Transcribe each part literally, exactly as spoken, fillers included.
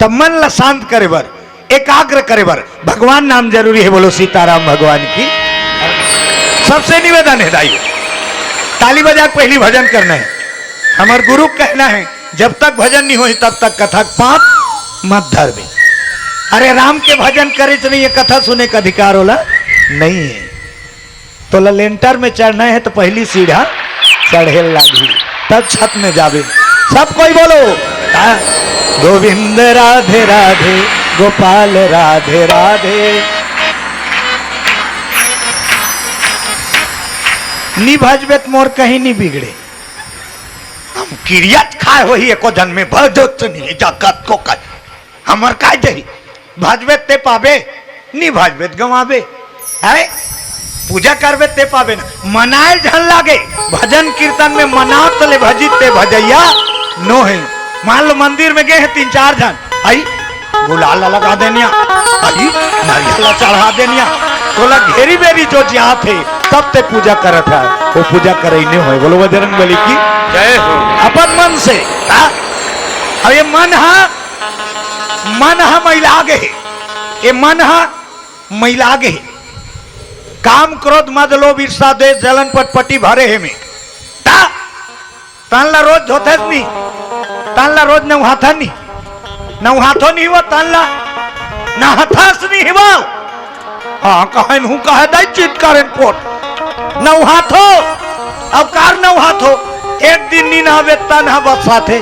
तब मन ला शांत करे बर, एकाग्र करे बर भगवान नाम जरूरी हे। बोलो सीताराम भगवान की। सबसे निवेदन हे दाई, ताली बजा के पहली भजन करना हे। हमर गुरु के कहना हे, जब तक भजन नहीं होही तब तक कथा के पांत मत धरबे। अरे राम के भजन करे से नहीं, ये कथा सुने के अधिकार होला नहीं हे। तोला लेंटर में चढ़ना हे तो पहली सीढ़ा चढ़े लागही, तब छत में जाबे। सब कोई बोलो, हाँ? गोविंद राधे राधे, गोपाल राधे राधे। नी भजबे त मोर कहीं नी बिगड़े। हम किरियत खाए होही एको जन में भजो तो नहीं जगत को कर। हमर काय जही? भजबे ते पाबे, नी भजबे त गंवाबे। अरे, पूजा करबे ते पाबे ना, मनाए झन लागे। भजन कीर्तन में मनात ले भजित ते भजैया नो हे। मान लो मंदिर में गए हैं तीन चार झन, आई गुलाल ला लगा देनिया, आई नारियल ला चढ़ा देनिया, तोला घेरी बेरी जो जात हे, तब ते पूजा करत हे, वो पूजा करई नी होय। बोलो बजरंग बली की जय हो। अपन मन से, हाँ? अब ये मन हा, मन हा मैला गे हे, ये मन हा मैला गे हे। काम, क्रोध, मद, लोभ, ईर्षा, द्वेष, जलन, पटपटी भरे हे में। ता तन ला रोज धोथस नी, तन ला रोज नउहाथस नी, नउहाथो नी हो तन ला, नहाथस नी हो। हाँ, कहे नहूँ कहे दाई चित करेन पोट, नउहाथो। अब कार नउहाथो, एक दिन नी नहाबे तन हा बसाथे,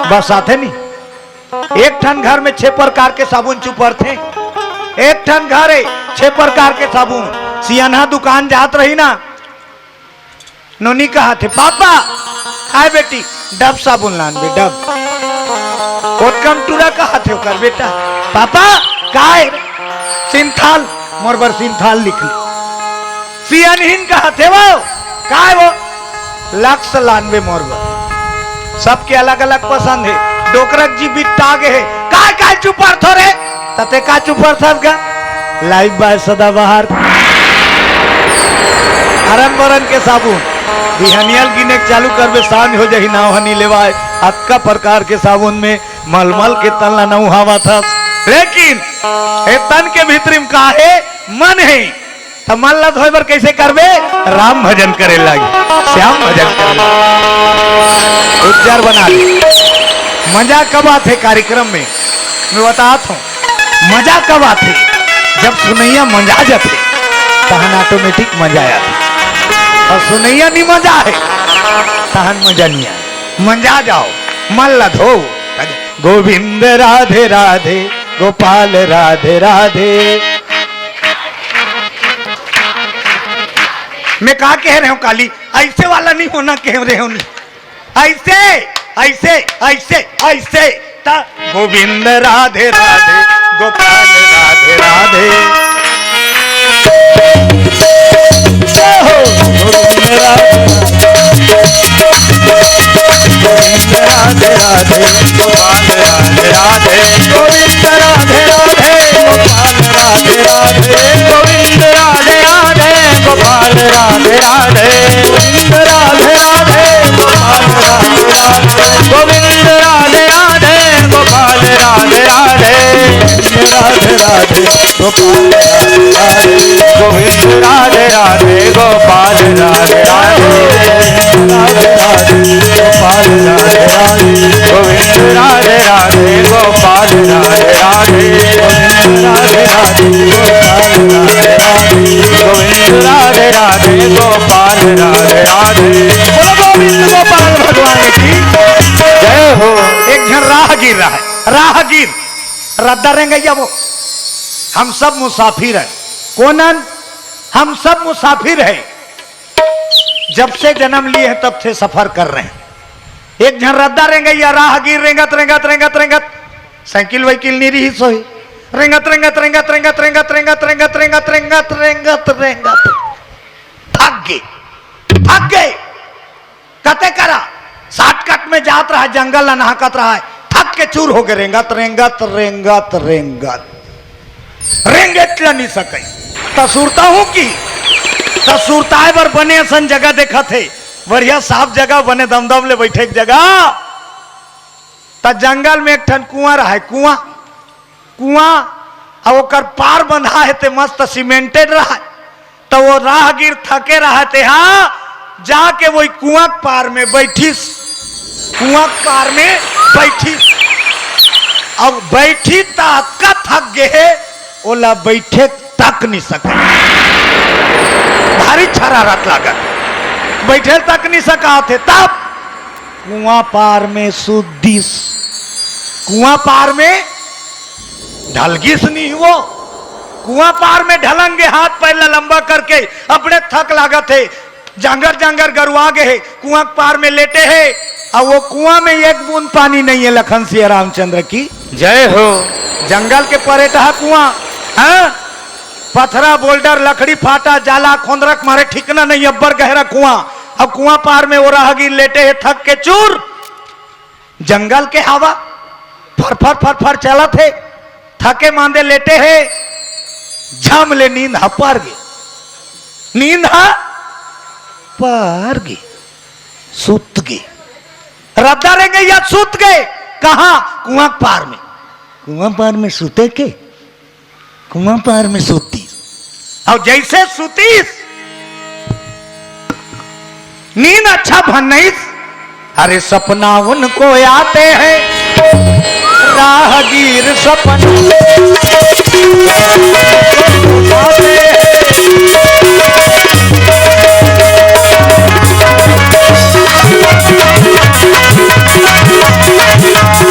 बसाथे नी। एक ठन घर में छह प्रकार के साबुन चुपरथे, एक ठन घर हे छह प्रकार के साबुन। सियनहा दुकान जात रही ना, नोनी कहाथे, "पापा, काय बेटी?" "डब साबुन लान बे, डब।" ओतकम टूरा कहाथे ओकर बेटा, "पापा, काय?" "सिंथाल, मोर बर सिंथाल लिख ले।" सियनहिन कहाथे, "वो, काय वो?" "लक्स लान बे मोर बर।" सबके अलग-अलग पसंद हे। डोकरक जी बिट्टा गे हे, "काय, काय चुपरथो रे?" "तते का चुपरथस गा?" "लाइव बाय सदाबहार, हरन बरन के साबुन।" बिहनिया ल गिने के चालू करबे, सांझ हो जाही, नाव ह नी लेवाय। अतका प्रकार के साबुन में मलमल के तन ला नउहावत हस। लेकिन ए तन के भीतरी में का हे? मन हे। त मन ला धोए बर कइसे करबे? राम भजन करे लागी, श्याम भजन करे लागी। उज्जर बना ले। मजा कब आथे कार्यक्रम में? मैं बतात हूँ, मजा कब आथे? जब सुनैया मंजा जाथे, तहन automatic मजा आथे। अउ सुनैया नी मंजा हे, तहन मजा नी आय। मंजा जाओ, मन ला धो। गोविंद राधे राधे, गोपाल राधे राधे। मैं का कह रहे हूँ काली, ऐसे वाला नहीं होना कह रहे हूँ, नहीं। ऐसे, ऐसे, ऐसे, ऐसे। ता गोविंद राधे राधे, गोपाल राधे राधे। जय हो। गोविंद राधे राधे, गोविंद राधे राधे, गोपाल राधे राधे। गोविंद राधे राधे, गोपाल राधे राधे। गोविंद राधे राधे, गोपाल राधे राधे। गोविंद राधे राधे, गोपाल राधे राधे। गोविंद राधे राधे, गोपाल राधे राधे। राधे राधे, गोपाल राधे राधे। गोविंद राधे राधे, गोपाल राधे राधे। राधे राधे, गोपाल राधे राधे। गोविंद राधे राधे, गोपाल राधे राधे। गोविंद राधे राधे, गोपाल राधे राधे। गोविंद राधे राधे, गोपाल राधे राधे। बोलो गोविंद गोपाल भगवान की जय हो। एक झन राहगीर रहा है, राहगीर, रद्दा रेंगइया वो। हम सब मुसाफिर हैं। कोनन? हम सब मुसाफिर हैं। जब से जन्म लिए हैं तब से सफर कर रहे हैं। एक झन रद्दा रेंगइया, राहगीर, रेंगत रेंगत रेंगत रेंगत, साइकिल वाइकिल नी रही सोई, रेंगत रेंगत रेंगत रेंगत रेंगत रेंगत रेंगत रेंगत रेंगत रेंगत रेंगत थक गे, थक गे। कते करा shortcut में जात रहा, जंगल ल नहकत रहा, थक के चूर हो गे। रेंगत रेंगत रेंगत रेंगत रेंगत ल नी सकई। त सुरता हूँ कि, त सुरताए बर बने असन जगह देखत हे, बढ़िया साफ जगह, बने दमदम ले बैठे के जगह। त जंगल में एक ठन कुआं रहा है, कुआं। कुआं, अउ ओकर पार बंधा हे ते मस्त सीमेंटेड रहय। त वो राहगीर थके रहय ते हा जाके वही कुआं के पार में बैठिस, कुआं के पार में बैठिस। अब बैठिस त अतका थक गे हे, ओला बैठे तक नहीं सकत। भारी शरारत लागत, बैठे तक नहीं सकत हे। तब कुआं पार में सुत दिस। कुआं पार में ढलगिस नहीं वो। कुआं पार में ढलंगे, हाथ पैर ला लंबा करके, अपने थक लागत हे, जांगर जांगर गरुआ गे हे, कुआं पार में लेटे हे, अउ वो कुआं में एक बूंद पानी नहीं हे। लखन सिया रामचंद्र की जय हो। जंगल के परे टहा कुआं, हाँ? पथरा, बोल्डर, लकड़ी फाटा, जाला, खोंदरा के मारे ठिकना नहीं, अब्बड़ गहरा कुआं। अब कुआं पार में वो राहगीर लेटे हे, थक के चूर। जंगल के हवा फरफर फरफर चलत हे, थके मांदे लेटे हे, झम ले नींद ह पर गे, नींद ह पर गे, सुत गे। रद्दा रेंगइया सुत गे। कहाँ? कुआं पार में। कुआं पार में सुते के, कुआं पार में सुतीस। अउ जइसे सुतीस, नींद अच्छा भन्नइस। अरे सपना उनको आते हैं, राहगीर सपना आते हैं।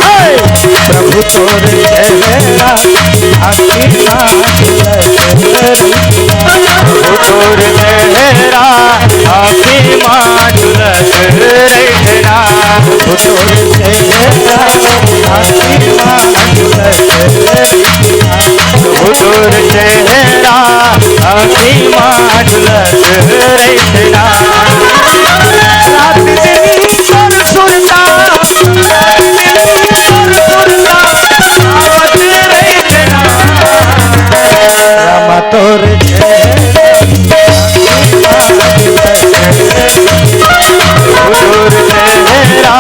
हे! प्रभु तोर चेहरा आँखी माँ झलक रही। प्रभु तोर चेहरा आँखी माँ झलक रही ना। प्रभु तोर चेहरा आँखी माँ झलक रही ना। प्रभु तोर चेहरा आँखी माँ झलक रही ना। रात दिन तोर सुरता, रात दिन तोर सुरता, आवत रही ना। रामा तोर चेहरा हुजूर चेहरा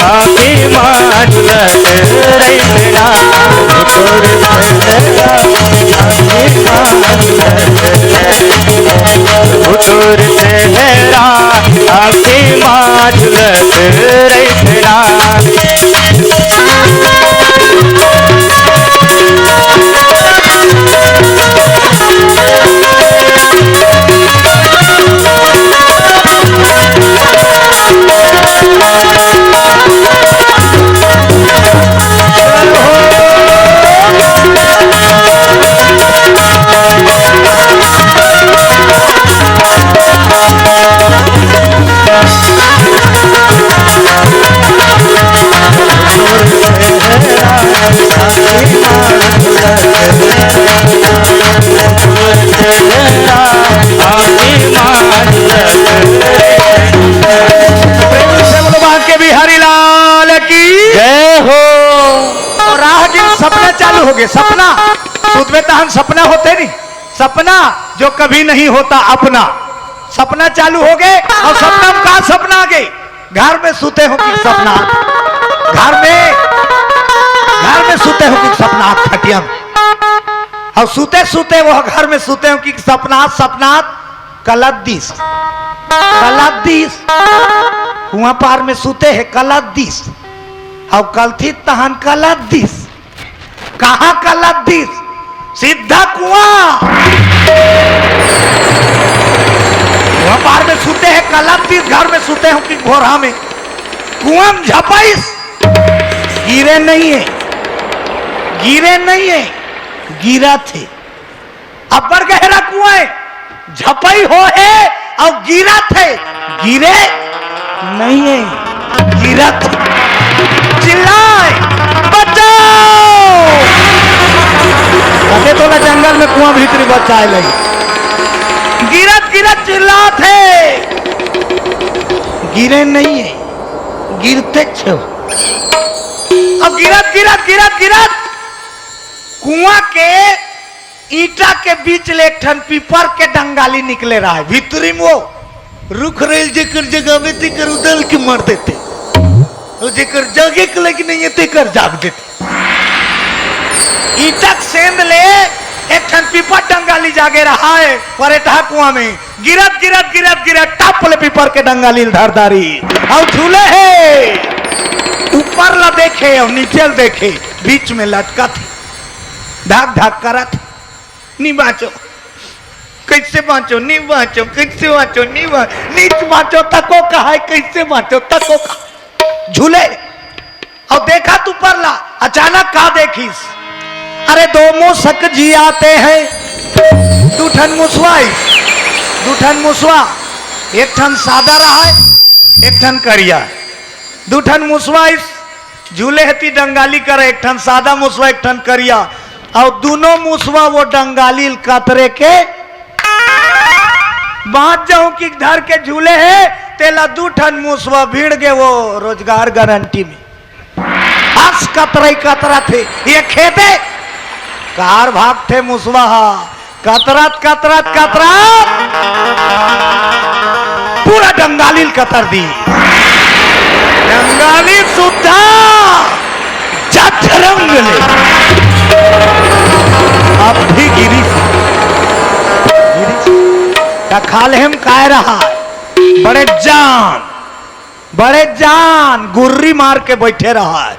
आँखी माँ झलक रही ना। हुजूर चेहरा आँखी माँ झलक रही। हुजूर चेहरा आँखी माँ झलक रही ना। प्रेम से बोलो बांके बिहारी लाल की जय हो। अउ राहगीर सपना चालू होगे, सपना। सुतबे तहन सपना होथे नहीं, सपना जो कभी नहीं होता अपना। सपना चालू होगे अउ सपना में का सपना आगे? घर में सुते हों कि सपना, घर में, घर में सुते हों कि सपना खटिया में। अउ सुते सुते वो घर में सुते हों कि सपना, सपना कलत दिस, कलत दिस। कुआं पार में सुते हे, कलत दिस। अउ कलथिस तहन कलत दिस। कहाँ कलत दिस? सीधा कुआं। कुआं पार में सुते हे, कलत दिस घर में सुते हों कि भोरहा में। कुआं में झपइस, गिरे नहीं हे, गिरे नहीं हे, गिरत हे। अब्बड़ गहरा कुआं हे, झपई होहे अउ गिरत हे, गिरे नहीं हे, गिरत हे। चिल्लाए, बचाओ! कते तो ना जंगल में कुआं भीतरी बचाए लगी। गिरत गिरत चिल्लात हे, गिरे नहीं हे, गिरते छे। अब गिरत गिरत गिरत गिरत कुआं के ईंटा के बीच ले एक ठन पीपर के डंगाली निकले रहय। भीतरी में वो रुख रहेल, जेकर जगावे तेकर उदल के मर देथे, अउ जेकर जागे के लइक नहीं हे तेकर जाग देथे। तक सेंध ले एक ठन पीपर डंगाली जागे रहा है, परेटहा कुआं में। गिरत, गिरत, गिरत, गिरत, टप ले पीपर के डंगाली ल धर डारिस। अउ झूले हे। ऊपर ला देखे अउ नीचे ल देखे, बीच में लटकत हे। धक धक करत हे। नी बाँचों। कइसे बाँचों? नी बाँचों, कइसे बाँचों? नी बा-, नीच बाँचों तको कहाय, कइसे बाँचों तको कहाय। झूले। अउ देखत ऊपर ला, अचानक का देखिस? अरे, दो मूसक जी आते हैं। दू ठन मुसवा आइस, दू ठन मुसवा, एक ठन सादा रहय, एक ठन करिया। दू ठन मुसवा आइस, झूले हे ती डंगाली करा, एक ठन सादा मुसवा, एक ठन करिया। अउ दूनों मुसवा वो डंगाली ल कतरे के बाँच जाहूं कि धर के झूले हे, तेला दू ठन मुसवा भिड़ गे वो रोजगार गारंटी में। अस कतरई कतरत हे, ये खेते कार भागथे मुसवा हा, कतरत, कतरत, कतरत पूरा डंगाली ल कतर दिस। डंगाली सुद्धा जठरंग ले। अब भी गिरिस। गिरिस। त खाल्हे म काय रहय? बड़े जान बड़े जान गुर्री मार के बइठे रहय।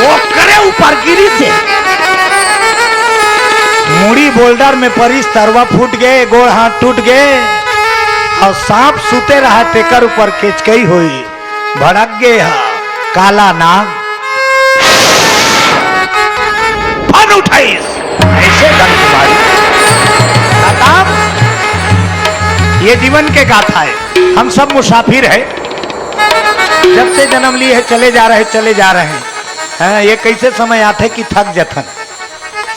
ओकरे ऊपर गिरिस हे। मुड़ी बोल्डर में परिस, तरवा फूट गे, गोड़ हाथ टूट गे। अउ सांप सुते रहय, तेकर ऊपर केचकई होइस। भड़क गे हे काला नाग। फन उठाइस। अइसे डंक मारिस। बताओ, ये जीवन के गाथा हे। हम सब मुसाफिर हैं, जब से जन्म लिए हैं, चले जा रहे, चले जा रहे हैं। हाँ, ये कइसे समय आथे कि थक जथन,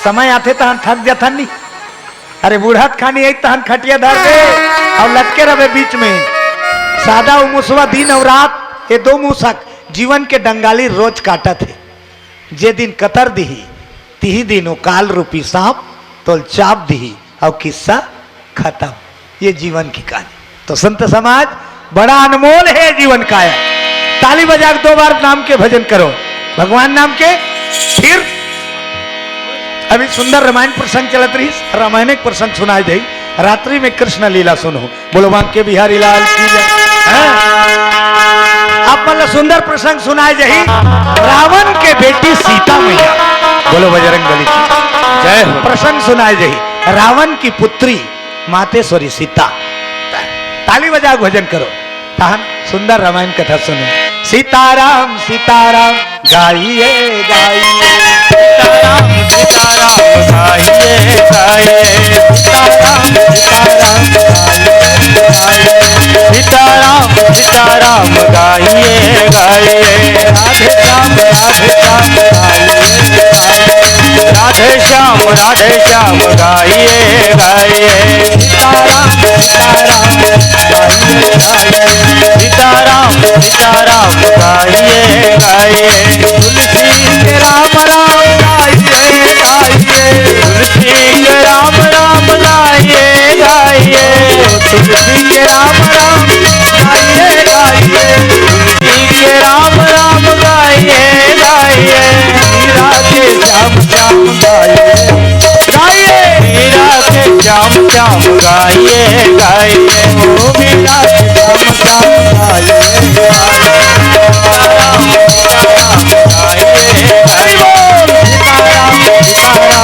समय आथे तहन थक जथन नी। अरे, बुढ़त खानी आई तहन खटिया धर दे अउ लटके रहबे बीच में। सादा अउ मुसवा, दिन अउ रात, ये दो मूसक जीवन के डंगाली रोज काटत हे। जे दिन कतर दिही, तिही दिन वो काल रूपी सांप तोल चाप दिही, अउ किस्सा खतम। ये जीवन की कहानी। तो संत समाज, बड़ा अनमोल हे जीवन काया। ताली बजा के दो बार नाम के भजन करो, भगवान नाम के। फिर अभी सुंदर रामायण प्रसंग चलत रहिस, रामायण के प्रसंग सुनाय देही, रात्रि में कृष्ण लीला सुनहू। बोलो बांके बिहारी लाल की जय। हैं? अब मतलब सुंदर प्रसंग सुनाय जाही, रावण के बेटी सीता मैया। बोलो बजरंग बली की जय हो। प्रसंग सुनाय जाही, रावण की पुत्री मातेश्वरी सीता। ताली बजा के भजन करो, तहन सुंदर रामायण कथा सुनो। सीताराम सीताराम गाइए गाइए। सीताराम सीताराम गाइए गाइए। सीताराम सीताराम गाइए गाइए। सीताराम सीताराम गाइए गाइए। राधे श्याम राधे श्याम गाइए गाइए। राधे श्याम राधे श्याम गाइए गाइए। सीताराम सीताराम गाइए गाइए। सीताराम सीताराम गाइए गाइए। तुलसी के राम राम गाइए गाइए। तुलसी के राम राम गाइए गाइए। तुलसी के राम राम गाइए गाइए। तुलसी के राम राम गाइए गाइए। मीरा के श्याम श्याम गाइए गाइए। मीरा के श्याम श्याम गाइए गाइए। ओ मीरा के श्याम श्याम गाइए गाइए। हरि बोल। सीताराम सीताराम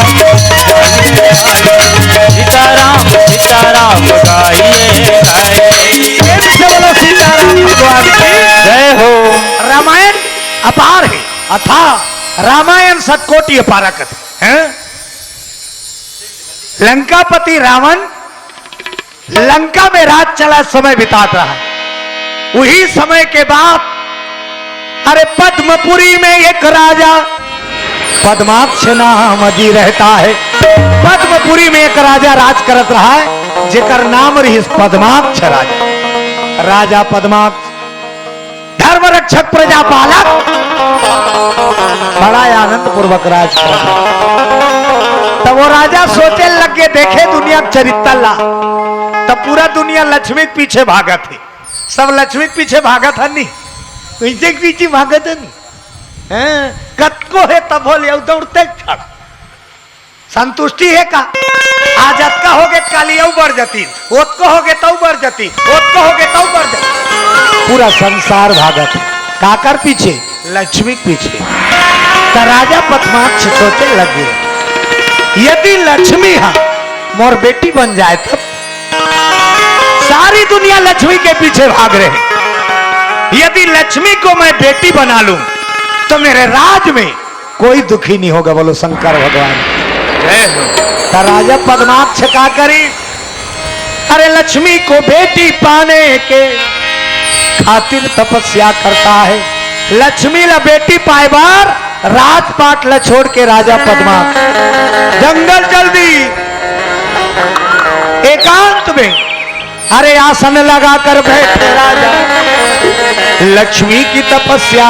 सीताराम सीताराम गाइए गाइए। प्रेम से बोलो सीताराम भगवान की जय हो। रामायण अपार हे, अथा रामायण शतकोटि अपारा कथे। हैं? लंकापति रावण लंका में राज चला, समय बितात रहा। उही समय के बाद, अरे, पद्मपुरी में एक राजा पद्माक्ष नाम जी रहता है। पद्मपुरी में एक राजा राज करत रहा है, जेकर नाम रहिस पद्माक्ष राजा। राजा पद्माक्ष धर्म रक्षक प्रजा पालक, बड़ा आनंद पूर्वक राज करत रहा। तब वो राजा सोचे लग गे, देखे दुनिया के चरित्र ला, तब पूरा दुनिया लक्ष्मी के पीछे भागत हे। सब लक्ष्मी के पीछे भागत हन नी, कइसे के पीछे भागत हन नी? हैं? कत-, को हे तभो ले अउ दौड़ते खड़ा। संतुष्टि हे का? आज अतका होगे, काली अउ बढ़ जतिस, ओतको होगे, तउ बढ़ जतिस, ओतको होगे, तउ बढ़ जतिस। पूरा संसार भागत हे। काकर पीछे? लक्ष्मी के पीछे। त राजा पद्माक्ष सोचे लगे, यदि लक्ष्मी हा मोर बेटी बन जाए तब? सारी दुनिया लक्ष्मी के पीछे भाग रहे। यदि लक्ष्मी को मैं बेटी बना लूं तो मेरे राज में कोई दुखी नहीं होगा। बोलो शंकर भगवान। जय हो। त राजा पद्माक्ष का करी? अरे, लक्ष्मी को बेटी पाने के खातिर तपस्या करता है। लक्ष्मी ला बेटी पाए बर राजपाट ला छोड़ के राजा पद्माक्ष जंगल चल दी। एकांत में, अरे, आसन लगा कर बैठे राजा, लक्ष्मी की तपस्या।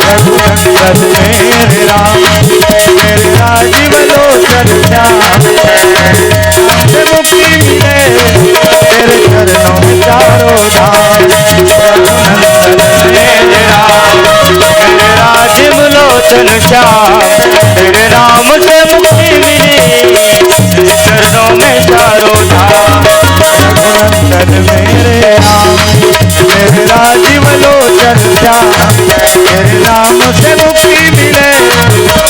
रघुनंदन मेरे राम, मेरे राजीव लोचन श्याम, से मुक्ति मिले तेरे चरणों में चारों धाम। रघुनंदन मेरे राम, मेरे राजीव लोचन श्याम, तेरे नाम से मुक्ति मिली तेरे चरणों में चारों धाम। रघुनंदन मेरे राम, मेरे राजीव लोचन श्याम, तेरे नाम से मुक्ति मिले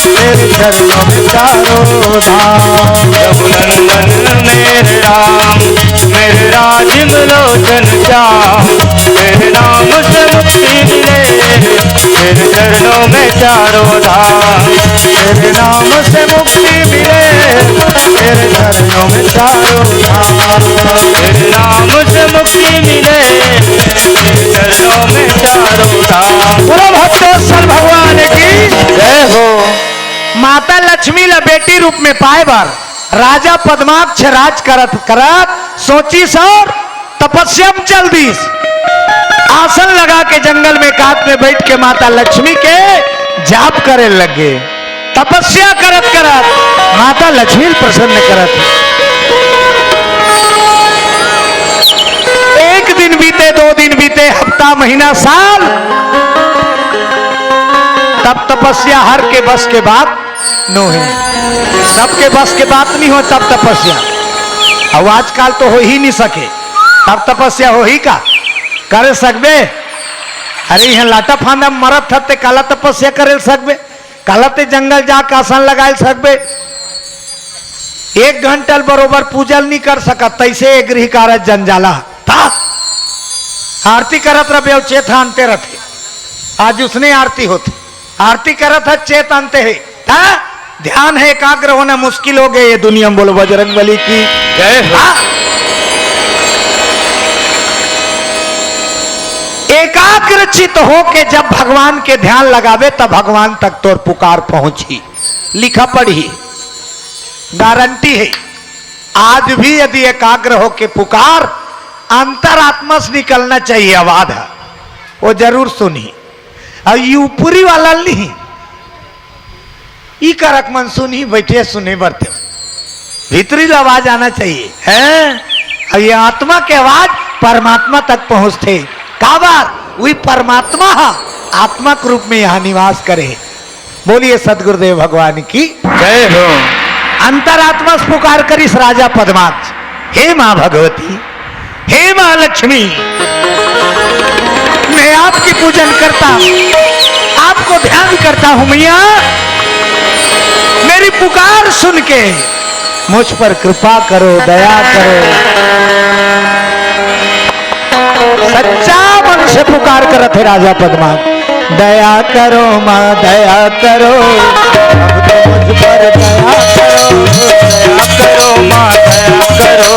तेरे चरणों में चारों धाम। रघुनंदन मेरे राम, मेरे राजीव लोचन श्याम, तेरे नाम से मुक्ति मिले तेरे चरणों में चारों धाम। तेरे नाम से मुक्ति मिले तेरे चरणों में चारों धाम। तेरे नाम से मुक्ति मिले तेरे चरणों में चारों धाम। बोलो भक्तवत्सल भगवान की जय हो। माता लक्ष्मी ला बेटी रूप में पाए बर राजा पद्माक्ष राज करत करत सोचिस अउ तपस्या में चल दिस। आसन लगा के जंगल में एकांत में बैठ के माता लक्ष्मी के जाप करे लगे। तपस्या करत करत माता लक्ष्मी प्रसन्न करत। एक दिन बीते, दो दिन बीते, हफ्ता, महीना, साल, तब तपस्या हर के बस के बात नोहे। सबके बस के बात नहीं हो तब तपस्या। अब आजकल तो हो ही नहीं सके, तब तपस्या हो ही का? करे सकबे? अरे, यहाँ लाटा फांदा मरत हते, काला तपस्या करे सकबे? काला ते जंगल जाके आसन लगाए सकबे? एक घंटा ल बरोबर पूजा ल नहीं कर सकत, तैसे ए गृह कारज जंजाला था। आरती करत रहे, चेत आनते रहते। आज उसने आरती होती, आरती करत ह, चेत आनते है। हाँ? ध्यान है, एकाग्र होना मुश्किल हो गए ये दुनिया में। बोलो बजरंग बली की जय हो। हाँ? एकाग्र चित हो के जब भगवान के ध्यान लगावे, तब भगवान तक तोर पुकार पहुंची। लिखा पढ़ी, गारंटी है। आज भी यदि एकाग्र हो के पुकार, अंतरात्मा से निकलना चाहिए, आवाज है, वो जरूर सुनी। अउ ये ऊपरी वाला नहीं, ई करक मन सुनही, बैठे सुने बरते। भीतरी ल आवाज आना चाहिए, हैं? अउ ये आत्मा के आवाज परमात्मा तक पहुंचते। काबर? वही परमात्मा हा आत्मा के रूप में यहाँ निवास करे। बोलिए सदगुरुदेव भगवान की जय हो। अंतरात्मा से पुकार करिस राजा पद्माक्ष, हे माँ भगवती, हे माँ लक्ष्मी, मैं आपकी पूजन करता हूँ, आपको ध्यान करता हूँ मैया, मेरी पुकार सुन के मुझ पर कृपा करो, दया करो। सच्चा मन से पुकार करत हे राजा पद्मा, दया करो माँ, दया करो, अब तो मुझ पर दया करो। दया करो माँ, दया करो,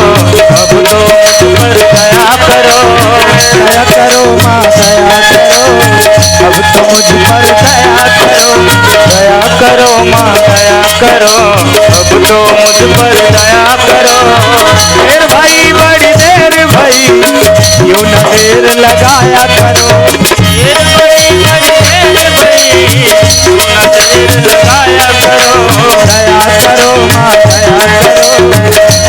अब तो मुझ पर दया करो। दया करो माँ, दया करो, अब तो मुझ पर दया करो। दया करो माँ दया करो, अब तो मुझ पर दया करो। देर भई, बड़ी देर भई, यूं न देर लगाया करो। देर भई, बड़ी देर भई, यूं न देर लगाया करो। दया करो माँ, दया करो,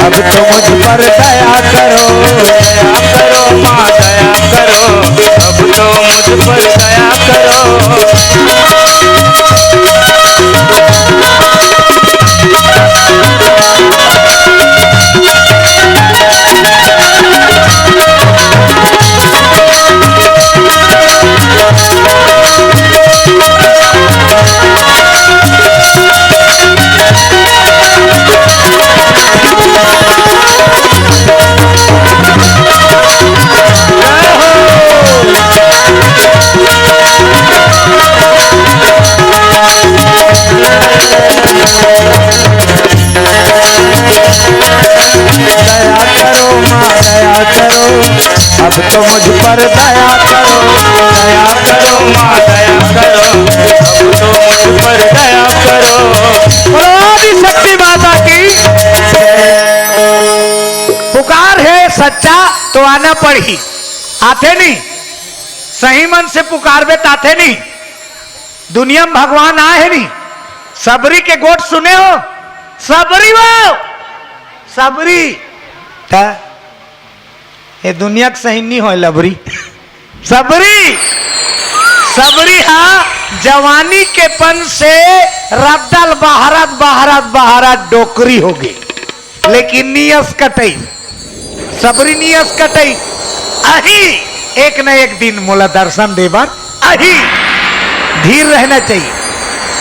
अब तो मुझ पर दया करो। दया करो माँ, दया करो, अब तो मुझ पर दया करो। दया करो माँ, दया करो, अब तो मुझ पर दया करो। दया करो माँ, दया करो, अब तो मुझ पर दया करो। बोलो आदि शक्ति माता की। पुकार हे सच्चा तो आना पड़ही। आथे नहीं, सही मन से पुकारबे त आथे नहीं। दुनिया में भगवान आए हे नहीं। सबरी के गोठ सुने हो? सबरी वो, सबरी। त ये दुनिया के सही नहीं होय लबरी। सबरी, सबरी हा जवानी के पन से रद्दा ल बहारत, बहारत, बहारत डोकरी होगे, लेकिन नी असकटई। सबरी नी असकटई। अही, एक न एक दिन मोला दर्शन दे बर अही। धीर रहना चाहिए।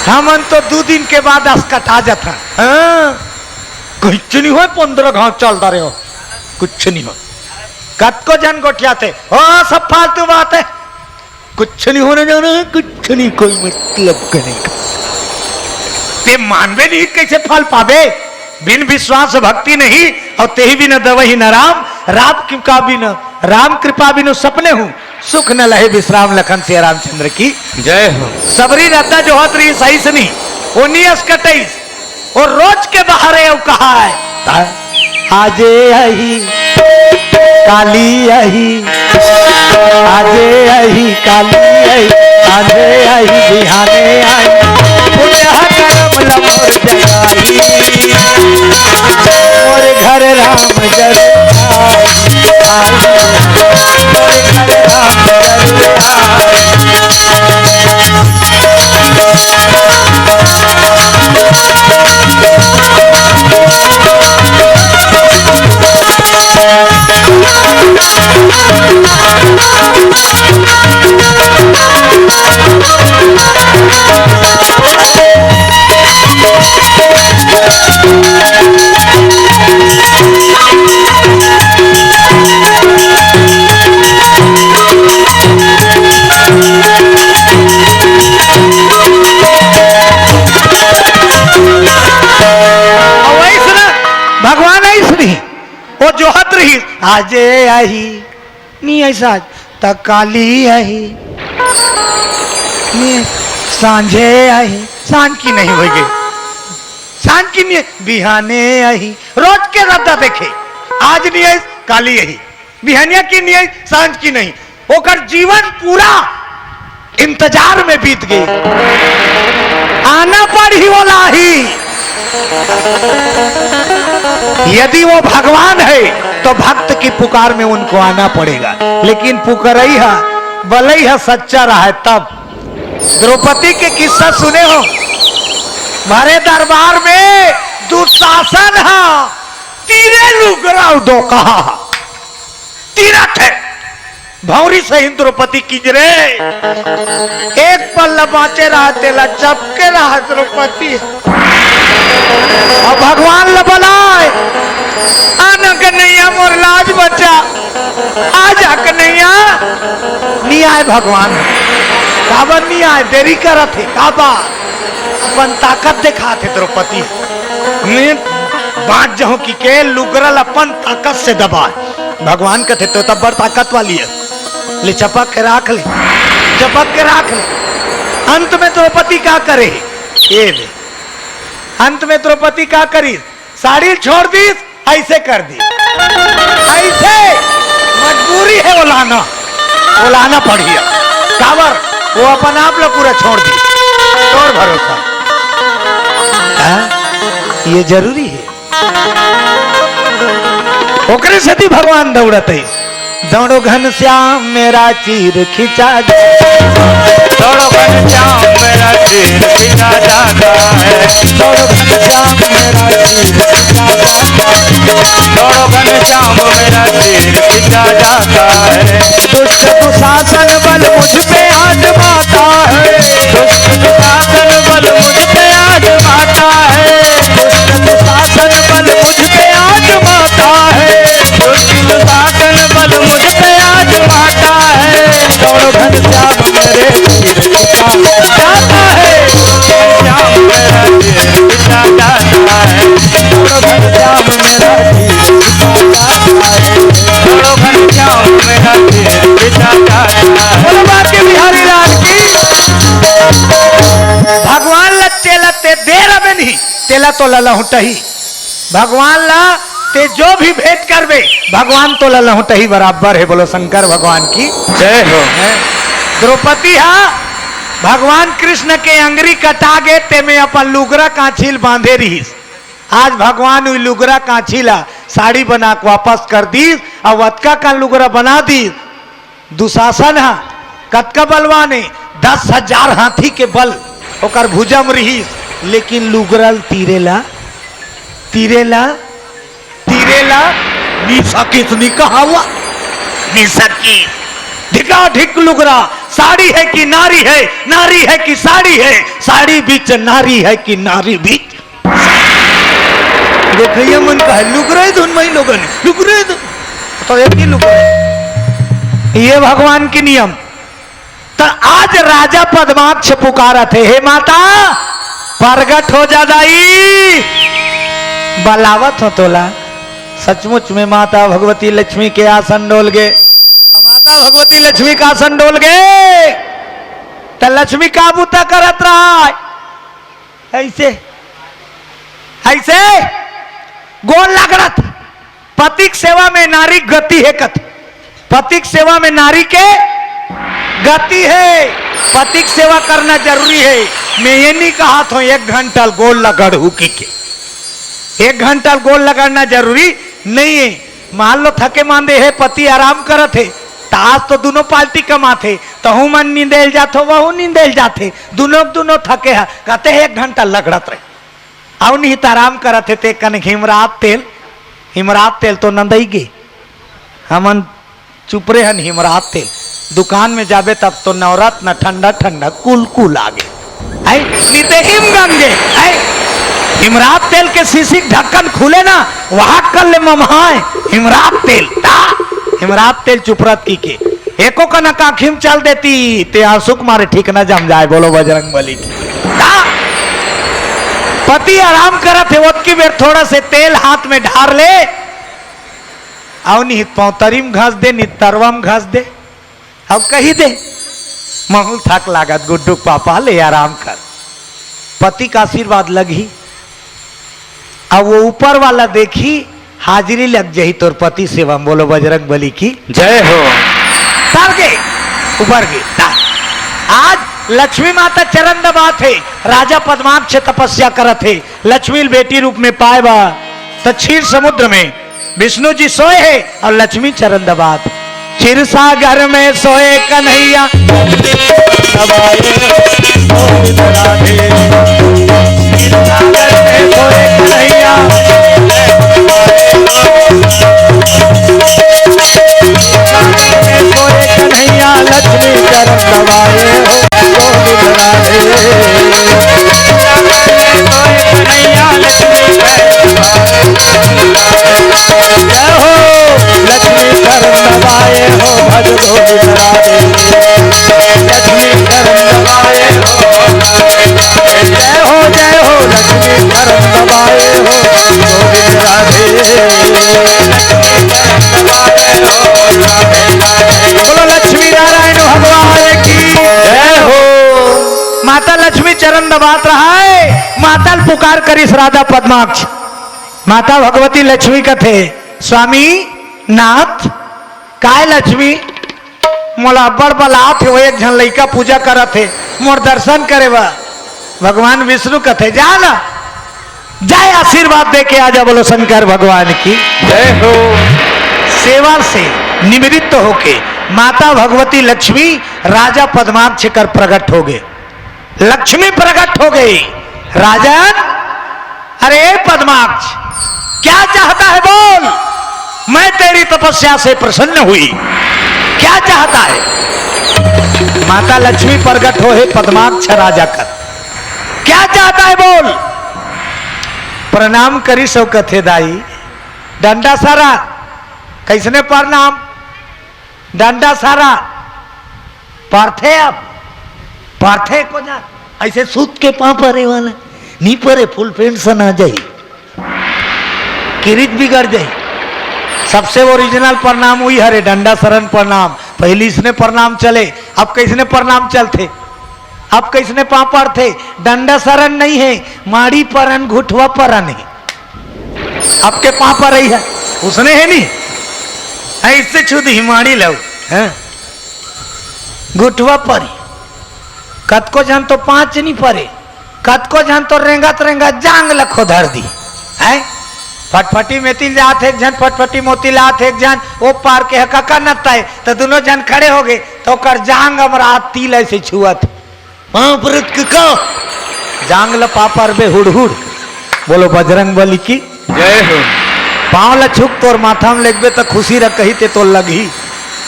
हमन तो दू दिन के बाद असकटा जाथन। हाँ, कुछ नहीं होय, पंद्रह घाव चल डरे हो, कुछ नहीं होय। कतको झन गोठियाथे, ओ, सब फालतू बात हे, कुछ नहीं होने जाना हे, कुछ नहीं, कोई मतलब का नहीं। ते मानबे नहीं, कैसे फल पाबे? बिन विश्वास भक्ति नहीं, अउ तेहि बिन दवहि न राम, राम कृपा बिन, राम कृपा बिनु सपने हूँ, सुख न लहे विश्राम। लखन सिया रामचंद्र की जय हो। सबरी रद्दा जोहत रहिस, सही से नहीं, ओ नी असकटइस। अउ रोज के बहारे अउ कहाय, आजे आही, काली आही, आजे आही, काली आही, आजे आही, बिहाने आही। पुण्य करम ल मोर जगाही, मोर घर राम जरूर आही, आही, मोर घर राम जरूर आही। अउ अइस ना, भगवान अइस नहीं, ओ जोहत रहिस, आजे आही, नी अइस आज, त काली आही, नी, सांझे आही, सांझ की नहीं होइगे, सांझ की नहीं, बिहाने आही, रोज के रद्दा देखे, आज नी अइस, काली आही। बिहनिया की नहीं, सांझ की नहीं, ओकर जीवन पूरा इंतजार में बीत गे। आना पड़ही ओला ही। यदि वो भगवान है तो भक्त की पुकार में उनको आना पड़ेगा, लेकिन पुकरई हा, बलई हा सच्चा रहा है तब। द्रौपदी के किस्सा सुने हो? भरे दरबार में दुशासन हा तीरे लुगरा अउ दो कहा हा। तीरथ हे। भौंरी सहिन द्रौपदी किंजरे। एक पल्ला बाँचे रहा, तेला चपके रहा द्रौपदी। अउ भगवान ल बलाय, "आना कन्हैया, मोर लाज बचा, आ जा कन्हैया।" नी आय भगवान। काबर नी आय? देरी करत हे, काबर? अपन ताकत देखात हे द्रौपदी। मैं बाँच जहूँ कि के लुगरा ल अपन ताकत से दबाय। भगवान कथे, "तो तब बड़ ताकत वाली हे, ले चपक के राख ले, चपक के राख ले।" अंत में द्रौपदी का करे? ये ले, अंत में द्रौपदी का करिस? साड़ी छोड़ दीस, ऐसे कर दी, ऐसे। मजबूरी हे ओलाना, ओलाना पड़ही। काबर? वो अपन आप ला पूरा छोड़ दी। तोर भरोसा। हाँ? ये जरूरी हे। ओकरे सेती भगवान दौड़त हे। दौड़ो घनश्याम मेरा चीर खिंचा दे। दौड़ो घनश्याम मेरा चीर खिंचा जाता है। दौड़ो घनश्याम मेरा चीर खिंचा जाता है। दौड़ो घनश्याम मेरा चीर खिंचा जाता है। दुष्ट दुशासन बल मुझ पे आजमाता है। दुष्ट दुशासन बल मुझ पे आजमाता है। दुष्ट दुशासन बल मुझ पे आजमाता है। दुष्ट दुशासन बल मुझ पे आजमाता है। दौड़ो घनश्याम मेरे चीर खिंचा जाता है। घनश्याम मेरा चीर खिंचा जाता है। दौड़ो घनश्याम मेरा चीर खिंचा जाता है। दौड़ो घनश्याम मेरा चीर खिंचा जाता है। बोलो बांके बिहारी लाल की। भगवान ला चेला ते दे रबे नहीं, तेला तो ललहुटही। भगवान ला ते जो भी भेंट करबे, भगवान तो ललहुटही बराबर हे। बोलो शंकर भगवान की जय हो। हैं? द्रौपदी हा भगवान कृष्ण के अंगरी कटा गे, ते में अपन लुगरा कांछी ल बांधे रिहिस। आज भगवान उही लुगरा कांछी ला साड़ी बना के वापस कर दीस, अउ अतका का लुगरा बना दीस। दुशासन ह कतका बलवान हे, दस हजार हाथी के बल ओकर भुजा म रिहिस, लेकिन लुगरा ल तीरे ला, तीरे ला, तीरे ला नि सकिस, नि कहावा, नि सकिस। ढिका ढिक लुगरा, साड़ी हे कि नारी हे, नारी हे कि साड़ी हे, साड़ी बीच नारी हे कि नारी बीच। देखइया मन कहे, "लुगरा हे धुन मई लोगन, लुगरा हे धुन।" तो एक ही लुगरा हे। ये भगवान के नियम। त आज राजा पद्माक्ष पुकारत हे, "हे माता, प्रगट हो जा दाई, बलावत हों तोला।" सचमुच में माता भगवती लक्ष्मी के आसन डोल गे। माता भगवती लक्ष्मी का आसन डोल गे, त लक्ष्मी का बूता करत रहय? ऐसे, ऐसे गोड़ लगड़त। पति के सेवा में नारी के गति हे कथे। पति के सेवा में नारी के गति हे। पति के सेवा करना जरूरी हे। मैं ये नहीं कहत हों एक घंटा ल गोड़ लगड़हू कहिके। एक घंटा ल गोड़ लगड़ना जरूरी नहीं हे। मान लो थके मांदे हे, पति आराम करत हे, त आज तो दुनों पार्टी कमाथे, तहू मन नींदे ल जाथो, वहू नींदे ल जाथे, दुनों के दुनों थके हे, कथे एक घंटा लगड़त रहे। अउ निहित आराम करत हे, ते कन हिमरात तेल, हिमरात तेल तो नंदई गे। हमन चुप रे हन, हिमरात तेल। दुकान में जाबे तब तो नवरत्न ठंडा ठंडा कुल कुल आगे। ऐ, निते हिम गंगे, ऐ, हिमरात तेल के शीशी के ढक्कन खुले ना, वहां कर ले ममहाय, हिमरात तेल, ता, हिमरात तेल चुपरत कहिके। एको कनक आँखी म चल देती, ते आंसू के मारे ठीक न जम जाय। बोलो बजरंग बली की। का? पति आराम करत हे, ओतकी बेर थोड़ा से तेल हाथ में ढार ले, अउ निहित पौतरी म घस दे, नित तरवा म घस दे, अउ कहि दे, महूं ल थक लागत, गुड्डू के पापा ले आराम कर। पति का आशीर्वाद लगही। अब वो ऊपर वाला देखी, हाजिरी लग जाही तोर पति सेवा में। बोलो बजरंग बली की जय हो। उतर गे, उबर गे। आज लक्ष्मी माता चरण दबात हे, राजा पद्माक्ष तपस्या करत हे, लक्ष्मी ल बेटी रूप में पाए बर। त क्षीर समुद्र में विष्णु जी सोए हे अउ लक्ष्मी चरण दबात। क्षीर सागर में सोए कन्हैया, दबाए गोविंद राधे। क्षीर सागर में सोए कन्हैया, क्षीर सागर में सोए कन्हैया, लक्ष्मी चरण दबाए हो गोविंद राधे। जय हो लक्ष्मी चरण दबाए हो भज गोविंद राधे। लक्ष्मी चरण दबाए हो। जय हो, जय हो लक्ष्मी चरण दबाए हो भज गोविंद राधे। बोलो लक्ष्मी नारायण भगवान की जय हो। माता लक्ष्मी चरण दबात रहय, माता ल पुकार करिस राजा पद्माक्ष। माता भगवती लक्ष्मी कथे, स्वामी नाथ, काय लक्ष्मी, मोला अब्बड़ बलात हे, वो एक झन लइका पूजा करत हे, मोर दर्शन करे बर। भगवान विष्णु कथे, जा ना, जाय आशीर्वाद दे के आ जा। बोलो शंकर भगवान की जय हो। सेवा से निवृत्त होके माता भगवती लक्ष्मी राजा पद्माक्ष कर प्रकट हो गए। लक्ष्मी प्रकट हो गई। राजन, अरे पद्माक्ष, क्या चाहता है बोल, मैं तेरी तपस्या से प्रसन्न हुई, क्या चाहता है? माता लक्ष्मी प्रकट हो हे पद्माक्ष राजा कर, क्या चाहता है बोल। प्रणाम करिस अउ कथे, दाई, डंडा सारा कइसने प्रणाम? डंडा सारा परथे, अब परथे को जा, अइसे सूत के पाँव परे वाला नी परे, फुल पेंट सन आ जाही, किरीच बिगड़ जाही। सबसे ओरिजिनल प्रणाम उही हरे, डंडा सरन प्रणाम। पहिली इसने प्रणाम चले, अब कइसने प्रणाम चलथे? अब कइसने पाँव परथे? डंडा सरन नहीं है, माड़ी परन, घुटवा परन है। अब के पाँव परई है, उसने है नी, अइसे छू दिही माड़ी लउ, हैं? घुटवा परी। कतको झन तो पाँव नी परे, कतको झन तो रेंगत रेंगत जांग ल खोधर दी, हैं? फटफटी मेती ल जात हे एक झन, फटफटी मोती ल आत हे एक झन, ओ पार के ह कका नत्ता हे, त दुनों झन खड़े हो गे, त ओकर जांग अमरा तील अइसे छुअत हे। पाँव परत कका, जांग ल पाँव परबे हुड़हुड़। बोलो बजरंग बली की जय हो। पाँव ल छुक तोर माथा म लेगबे त खुशी रह कही ते तोल लगही।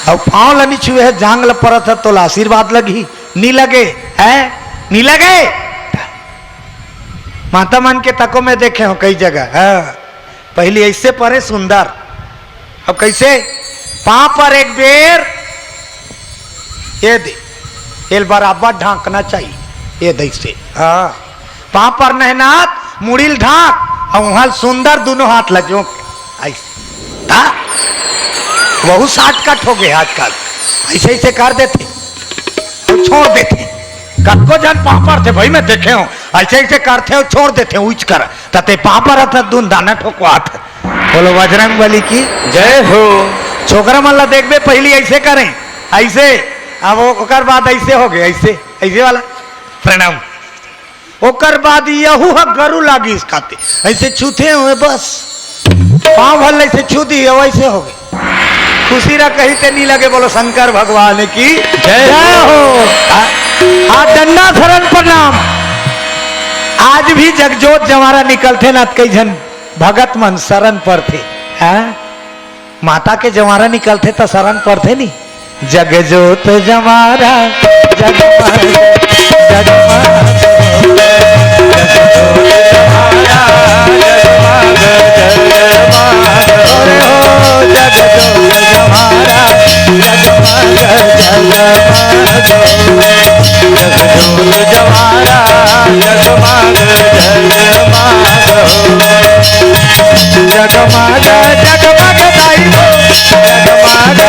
अउ पाँव ल नी छुए हे, जांग ल परत हे, तोला आशीर्वाद लगही। नी लगे, हैं? नी लगे? माता मन के तको मैं देखे हूँ कई जगह, हाँ। पहिली अइसे परे सुंदर, अब कइसे? पाँव पर एक बेर, ये दे, एल बराबर ढांकना चाहिए, ये दे से, हाँ। पाँव पर नहनात, मुड़ी ल ढांक, अउ उहाँ ल सुंदर दुनों हाथ ल जोंक, अइसे। हाँ? वहू shortcut हो गे आजकल, अइसे अइसे कर देथे। अउ छोड़ देथे। कतको झन पाँव परथे भई, मैं देखे हूँ, अइसे अइसे करथे अउ छोड़ देथे, उइच कर, त ते पाँव परत हस, दुन दाना ठोकवात हस। बोलो बजरंग बली की जय हो। छोकरा मन ला देखबे, पहिली अइसे करें, अइसे, अब ओ-, ओकर बाद अइसे हो गे, अइसे, अइसे वाला। प्रणाम। ओकर बाद यहू ह गरू लागिस काते, अइसे छूथे हुए बस, पाँव भर ल अइसे छू दिए, वइसे हो गे। खुशी रह कही ते नी लगे। बोलो शंकर भगवान की जय हो। आ, आ डंडा सरन प्रणाम। आज भी जगजोत जंवारा निकलथे ना, त कई झन भगत मन सरन परथे, हाँ? माता के जंवारा निकलथे त सरन परथे नी। जगजोत जंवारा, जगमग, जगमग। जगजोत जंवारा, जगमग, जगमग। अरे हो, जगजोत जंवारा, जगमग, जगमग। जगजोत जंवारा, जगमग, जगमग। जगमग जगमग दाई हो, जगमग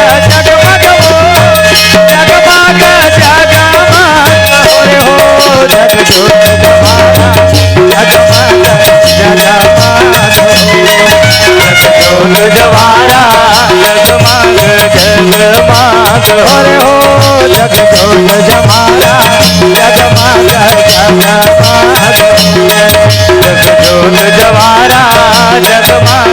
जगमग हो, जगमग जगमग हो रे हो। जगजोत जंवारा, जगमग जगमग हो, जगजोत जंवारा, जगमग जगमग हो रे हो। जगजोत जंवारा, जगमग जगमग हो, जगजोत जंवारा, जगमग